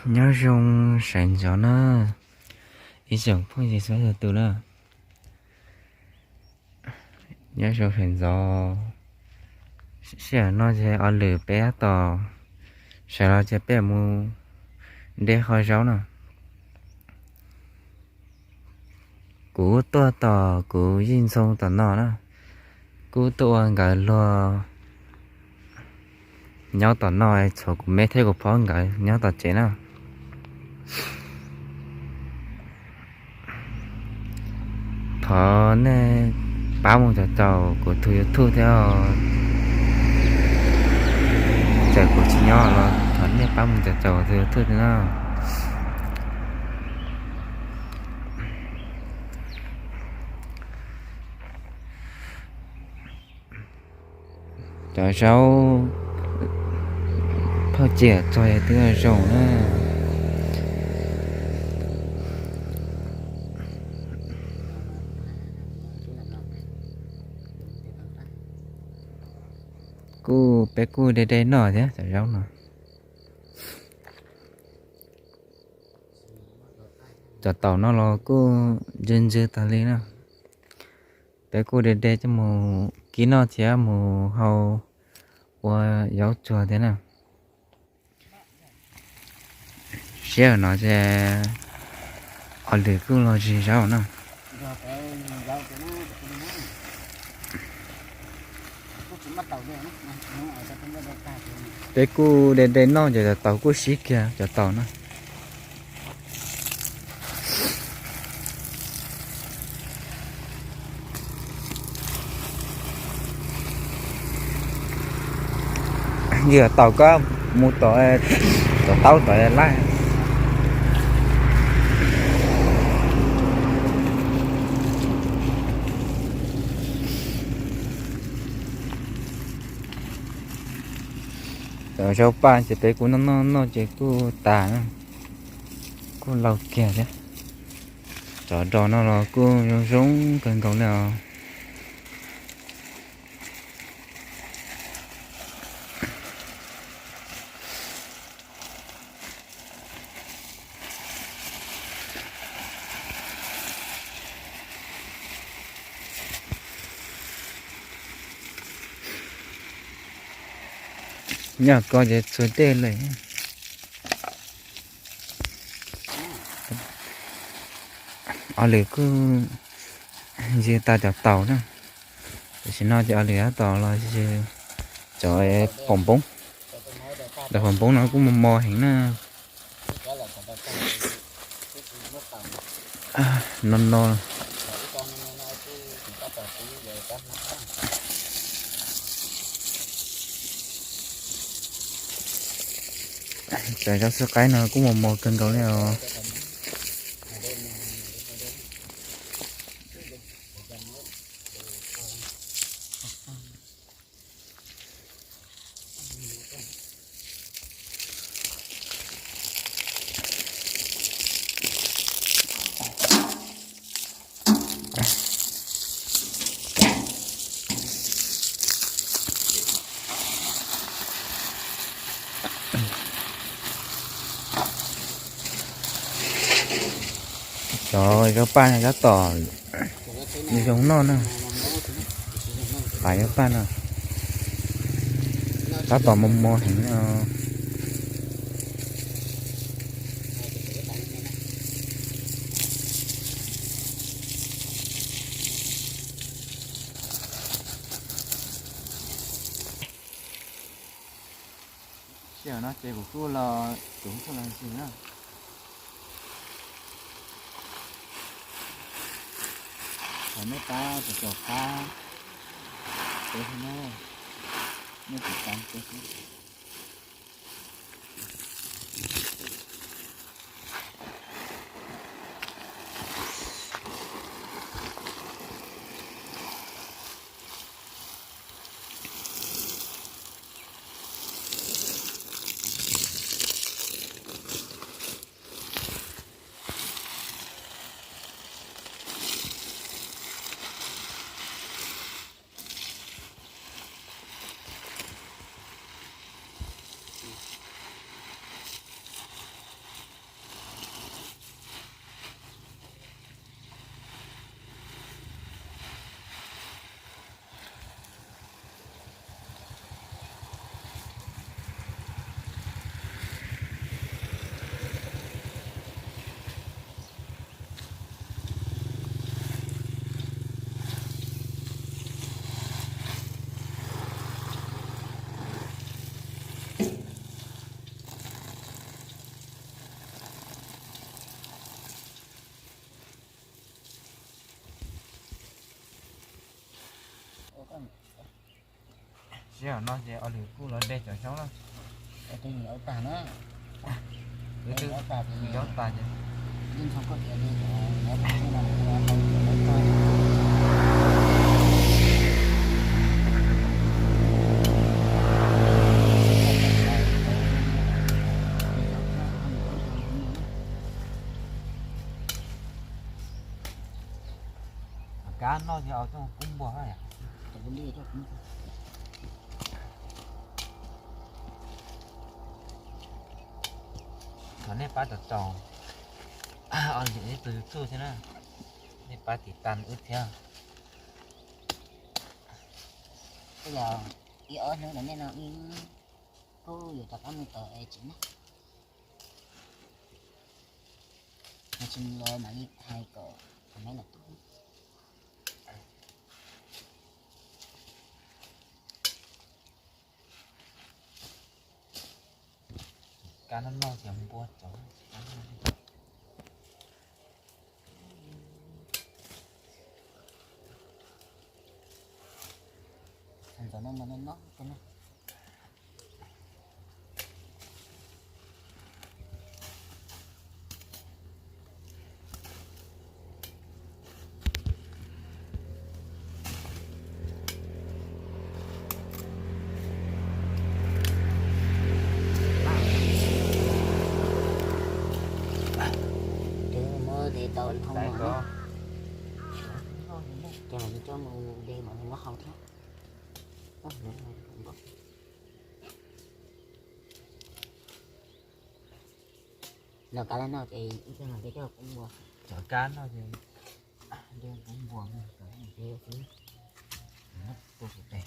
Nyob zoo sawv ntxov na, ib tsoom phooj ywg txhua leej txhua tus na. Nyob zoo sawv ntxov, sij hawm no ces ua lwm peb tab tom sawv los ces peb mus de qhov zaub na. Kuv tuaj tom kuv yij ntxhoo tom no na, kuv tuaj ua nkawd luag nyob tom no, txhuam kuv me thiab kuv phob nkawd nyob tom tsev na. Thov nej pab mus caum caum kuv tus YouTube thiab os. Txawm kuv tsis nyob los thov nej pab mus caum caum kuv tus YouTube thiab na. Cov zaub phauj ciam txog twb zoo na. Kuj peb kuj de de noj thiab cov zaub no. Cov taum no los kuj ntsws ntsws tas li na. Peb kuj de de coj mus kib noj thiab mus hau ua zaub tsuag thiab na. Sij hawm no ces ua lwm kuj los zis zaub na. Peb kuj de de noj ces cov taum kuj sib kiag cov taum na. Yog taum koj mus tom, tom taub tom laij. Cov zaub paj ces peb kuj noj noj noj ces kuj tas, kuj laus kiag thiab. Cov dos no los kuj zoo zoo kawg nkaus li os. Nyob ko ces txhua dej lawm. Ua lwm kuj zis tas cov taum na. Tam sim no ces ua lwm tab tom los zis cov pom npoob. Cov pom npoob no kuj mos mos heev na. No no. Cov zaub xwb qaib no kuj mos mos kawg nkaus li os. Cov zaub paj no tab tom zoo noj na. Pab zaub paj no tab tom mos mos heev na. Sij hawm no ces kuv kuj los, kuv kuj los ntsis na. Thov nej pab caum caum pab peb thiab na, nej pab peb thiab. Tsis yog no ces ob lwm kuj los de cov xyoob na. Wb twb yaub tas ces kab noj ces coj kub npua. Thaum nej pab cov tsaus, ob lwm ib tug YouTube thiab na, nej pab tiv tas wb thiab. Tej zaum ib ob hnub ntawm nej no wb kuj yuav rov qab mus tau tsev na. Nws tsis mus los mam li hais kom thaum maiv los tuaj. Kab noj noj ces npua cov. Ntxov no mas noj noj kawg na. Twb muab de tau dhau no, ces mam li coj mus de mam li muab hau thiab. Noj kab no ces ib tug no ces coj kub npua. Cov kab no ces de kub npua, de xwb. Tus tes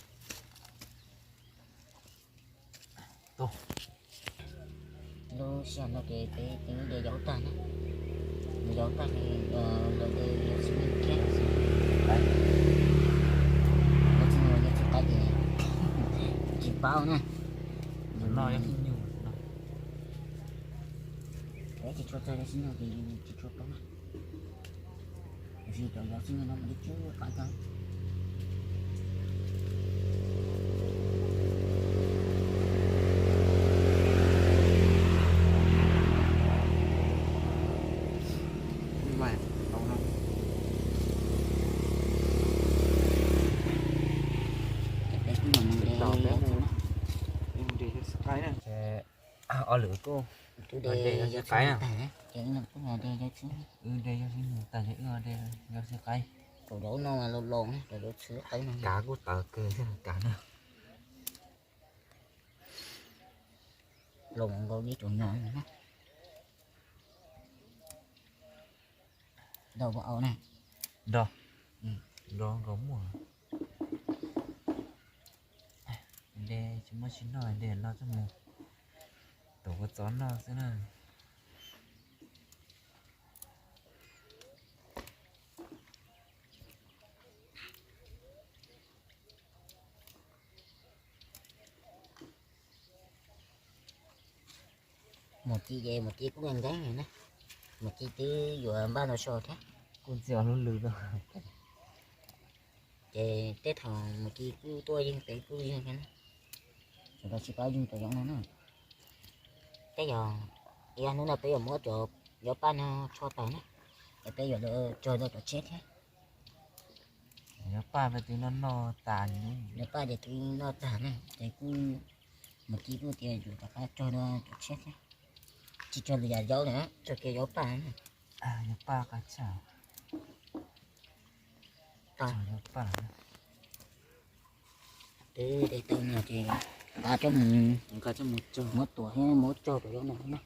tus. Lub sij hawm no ces peb twb de yaub tag na. Yaub tag ces lawv de yaub txiv neej thiab. Yaub txiv neej, yaub txiv qaib ces tsis paub na. Tus no yaub txiv neej no. Peb tsis tshua txog yaub txiv neej ces tsis tshua paub na. Tiam sis cov yaub txiv neej no mas twb tsw qaib kawg. Ces peb kuj los mus de yaub txiv neej. Ob lwm kuj de yaub txiv neej tag, ces wb los kuj los de yaub txiv neej. Wb de yaub txiv neej tag ces wb de yaub txiv qaib. Cov yaub no mas los los, cov yaub txiv qaib no kav kuj tawv kawg thiab kav na. Los nkaus li cov no na. Nrog ua au na. Nrog, nrog nkaus muaj. De tsis muaj tsis noj, de no coj mus tuav kua txob noj xwb na. Mus ci ces mus ci kuj nkees nkees na. Mus ci twb yuav npaj no so thiab. Kuj ntxim ua lub lwm lawm. Ces tej thaum mus ci kuj tuaj yeej peb kuj yeej thiab na. Sawv daws tsis paub yeej cov yaub no na. Tej yog ib ob hnub no peb yuav muab cov yaub paj no tsho tawm na, ces peb yuav tso rau cov tsheb thiab. Yaub paj peb twb noj noj tas, yaub paj ces twb noj tag na, ces kuj mus ci kuj tias yuav rov qab tso rau cov tsheb thiab. Tsis tso lwm yam yaub na, tso kiag yaub paj na. Yaub paj qab tshaj. Twb de tau no ces nqa coj mus, nqa coj mus muab tuav thiab muab tsau rau yaub no na.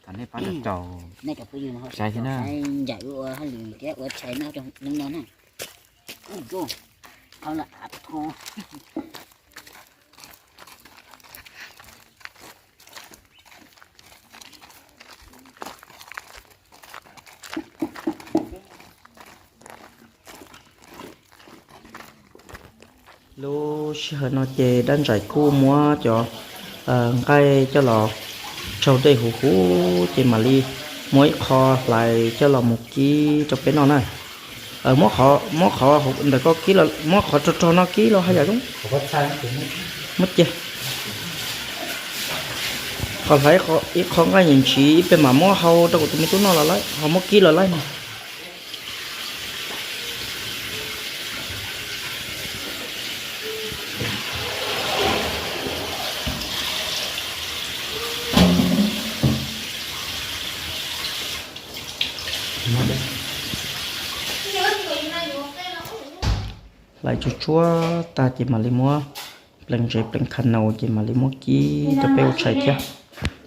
Thaum nej pab cov tsaus, nej cov phooj ywg no saib thiab na, ncaim wb ua hauj lwm thiab ua tshais noj rau hnub no na. Ub, hau lawm av tho. Lub sij hawm no ces dab ntxaim kuj muab cov nqaij coj los tsau dej huv huv ces mam li muab ib qho hlais coj los mus kib rau peb noj na. Muab qhov, muab qhov ntawm ko kib los, muab qhov rog rog no kib los haj yam zoo. Muab cia. Qhov hlais ib qho nqaij nyiam ntshiv ib pliag mam muab hau rau kuv tus me tub noj los lawm, ho muab kib los laij no. Hlais tsuag tsuag tag ces mam li muab pleev ntsev pleev kha naus ces mam li muab kib rau peb ua tshais thiab.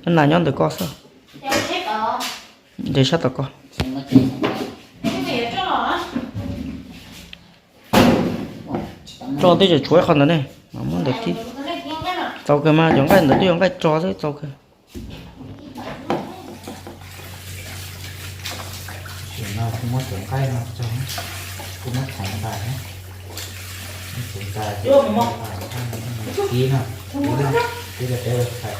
Nyob nas nyob ntawm koj xwb. Nres sab tom koj. Tso tej zaum tshuav ib qho ntawd ne, mam muab ntawd kib. Txaus kawg mas, cov nqaij ntawd twb yog nqaij rog xwb, txaus kawg. Kuv muab cov nqaij no tso, kuv muab txhais ntais, txhais ntais, kib no, kib no, kib rau peb ua tshais.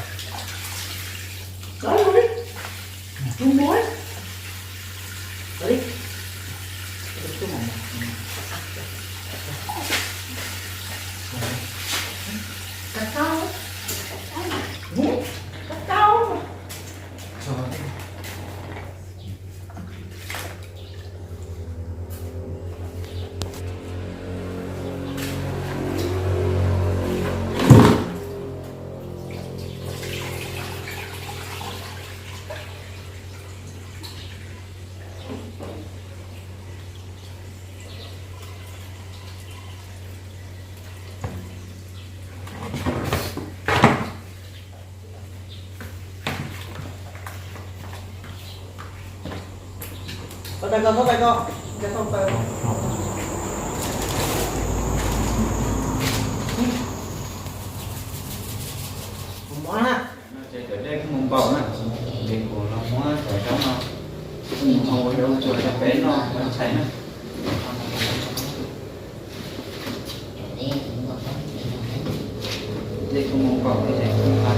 Ces cov dej kuj mus npaum na, ces kuv los muab cov zaub no kuj mus hau ua zaub tsuag rau peb noj ua tshais na. Dej kuj mus npaum ces kuj nqa.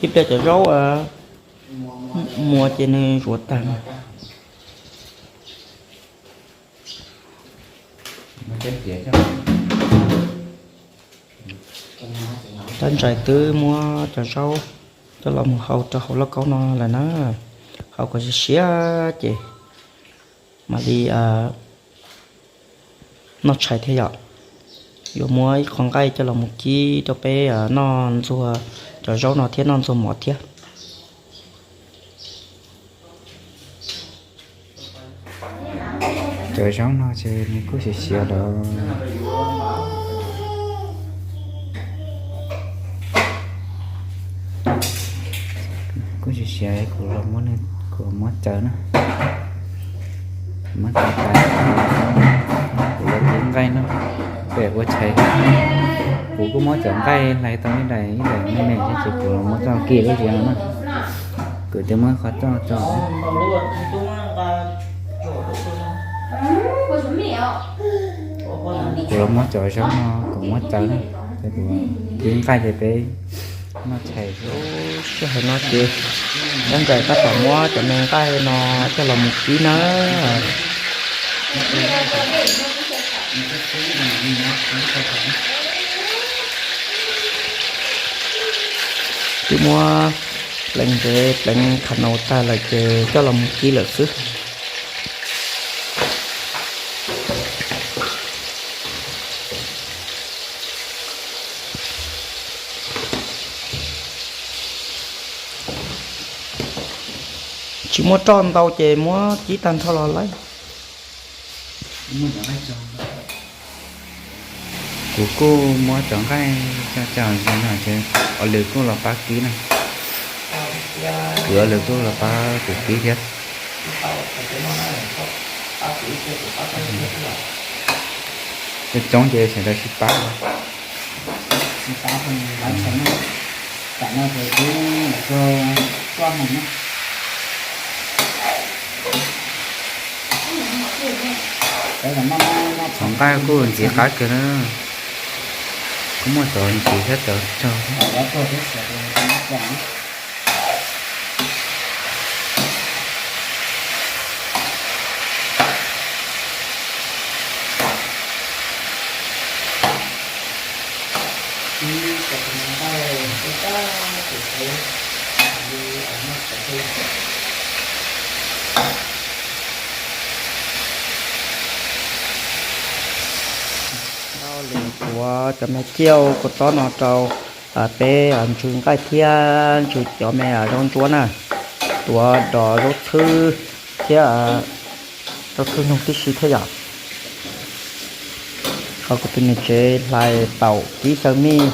Ib pliag cov zaub muag ces nws zuav tag. Tab ntsais twb muab cov zaub coj los mus hau rau hauv lauj kaub no lawm na. Hau kom siav siav ces mam li noj tshais thiab yom. Yuav muab ib qho nqaij coj los mus kib rau peb noj ntxuag cov zaub no thiab noj ntxuag mov thiab. Cov zaub no ces nws kuj siav siav lawm. Kuj siav siav, kuv los muab, kuv los muab txaws na. Muab txaws tas, kuv yuav kib nqaij no peb ua tshais. Kuv kuj muab cov nqaij hlais tau ib daim ib daim me me thiab ces kuv los muab txoj kis lub ziav no na. Kuv twb muab qhov txoj tso. Kuv los muab cov zaub no kuv muab txaws na, ces kuv kib nqaij ces peb noj tshais. Sij hawm no ces Tab Ntsais tab tom muab cov me nqaij no coj los mus kib na. Twb muab pleev ntsev pleev kha naus tag lawm ces coj los mus kib lawm xwb. Tsis muaj roj ntau ces muab kib tag nrho los lawm. Kuv kuj muab cov nqaij coj coj ntsis no ces ob lwm kuj los pab kib na. Kuv ob lwm kuj los pab kuv kib thiab. Coob coob ces sawv daws sib pab. Cov nqaij kuj ntxim qab kawg na. Kuj muaj cov ntxim thiab cov tsawg. Tau lwm tuav cov me ciaj kua txob no rau peb ntsw nqaij thiab ntsw cov me zaub ntsuab na, tuav dos zaub txhwb thiab zaub txhwb noog tib si thiab yom. Ho kuv tus niam tsev hlais taum kib xyaw mij,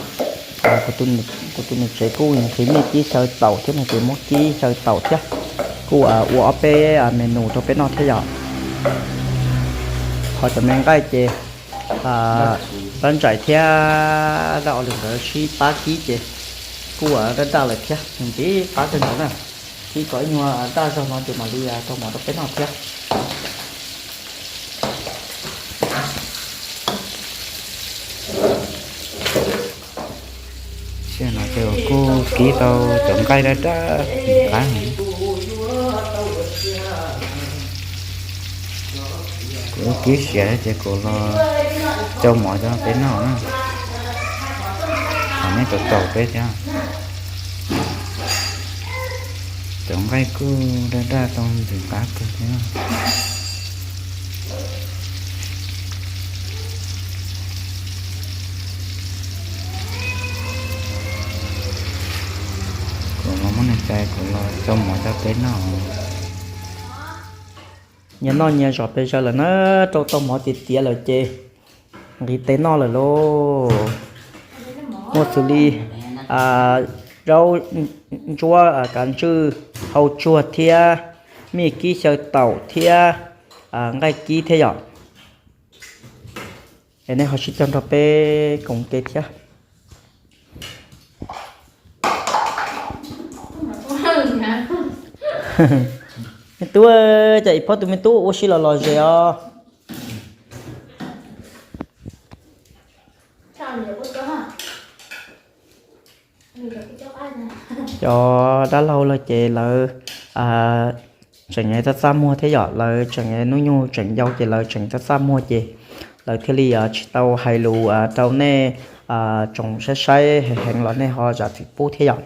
kuv tus niam tsev kuj nqhis mij kib xyaw taum thiab no ces muab kib xyaw taum thiab, kuj ua ob peb me nus rau peb noj thiab yom. Ho cov me nqaij ces Pab Ntsaim thiab Daj Ua Lwm nkawd sib pab kib ces kuj daj daj lawm thiab, nws ntiv pab kawg nkaus na. Kib kom ib nyuag daj zog no ces mam li tau mov rau peb noj thiab. Sia no ces kuj kib tau cov nqaij daj daj qab. Kuv kib siav ces kuv los cau mov cov peb noj na. Qhov nej tau taum peb thiab. Cov nqaij kuj daj daj tau ntxim qab kawg thiab. Kuv los muab neeg cai kuv los cau mov cov peb noj. Nyias noj nyias zom pes zaws lawm na, rau tau mov tiav tiav lawm ces nqis tes noj lawm lauj. Muaj xws li zaub ntsuab, kav ntswj, hau tsuag thiab mij kib xyaw taum thiab nqaij kib thiab yom. Es nej ho sib cog nrog peb koom ke thiab. Me tub, cas ib phob tus me tub ua si los lom zem os. Cov dab laug lawm ces lawv tseem txaj txaj muag thiab yom, lawv tseem hnub nyoog tseem yau ces lawv tseem txaj txaj muag ces lawv thiaj li tsis tau hais lus rau nej tsoom saib saib heev los nej ho zam txim pub thiab yom.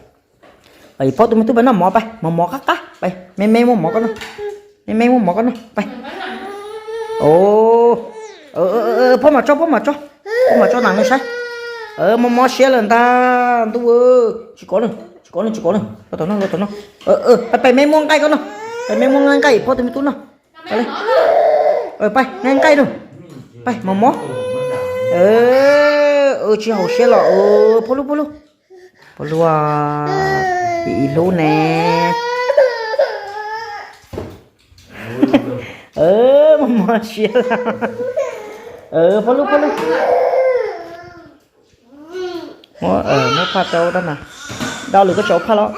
Pab tus me tub pab noj mov, pab mov mov qab qab, pab me me muab mov koj noj, me me muab mov koj noj, pab. Pab mam tso, pab mam tso, pab mam tso nas nws saib. Mov mov siav lawm ntag ntuj, tsis kov na, tsis kov na, tsis kov na, los tom no, los tom no. Pab, pab me muab nqaij koj noj, pab me muab nqaij pab tus me tub noj. Pab, nqaij nqaij noj, pab mov mov. Tsis haum siab los, pab lub, pab lub, pab lub, ib hlub ne. Mov mov siav, pab lub, pab lub. Muab, muab phaj rau dab na. Dab lwm koj tsis ua phaj los?